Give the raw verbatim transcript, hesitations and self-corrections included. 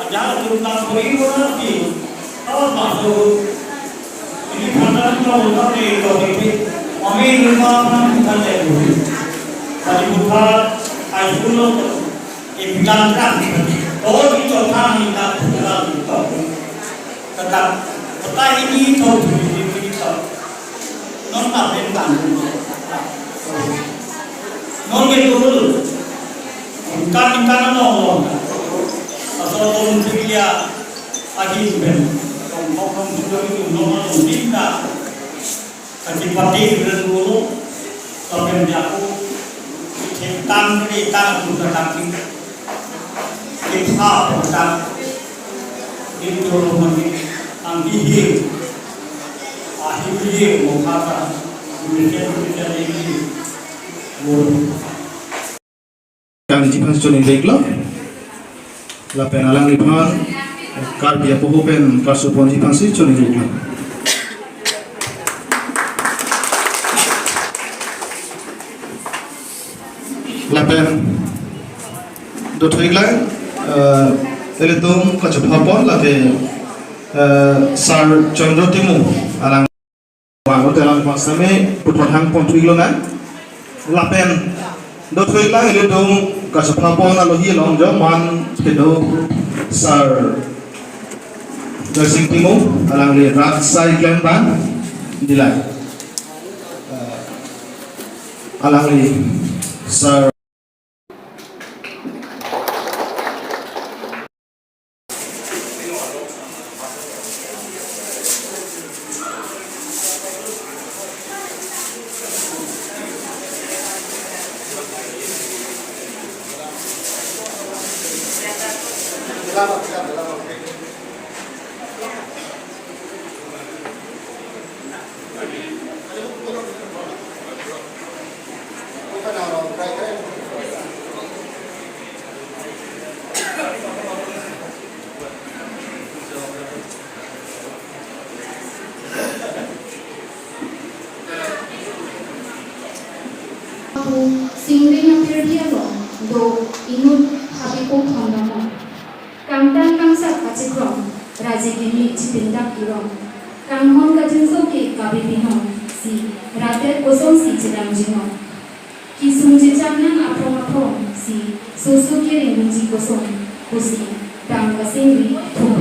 Yang tu tak beri orang di, kalau masuk ini kandang kau tak ni kau di, kami lima orang kita lagi. Tadi buka, ai sepuluh, eh, bilang kan, oh, di kota ni tak bukan itu. Tetap, kota ini kau di, di, di, di, non tak bentang. Non ke dulu. Kan, kan, no, no. Asal pun dia, agi ben. Kong, kong, kong, sudah itu, no, no, no, tidak. Kati pati, sudah dulu. Sampai dia aku, hitam, hitam, sudah kaki. Kita, kita. Itu rumah ini. Ang dihil. Ahi, dihil, mau kata. Demikian, demikian ini. Dulu. Kangji aphan choningri-iklo. Lapen alangliphan Karbi apoho pen karsoponji aphansi choningri-iklo. Lapen dothuilang, eh, ilitum kachepha pon lake, eh, Sir Chandra Timung alang. Bang, hotel ang pasame puthot hang pon thuiklonang. Lapen dothuilang ilitum kachepha pon alohi along jo man kedo Sir Joysing Timung alangli rat sai klem bang dilai. Alangli Sir Apu singding apirthe along do inut habipo thondamon. Kangtang kangsat kachekrong, raji kimi chipindak irong. Kanghon kajinso ke kabi binong, si ratet kosonsi chedamjinon. Kisung chechak nang aphrong aphrong, si soso kereng dunji koson, pusi dam kasingri thum.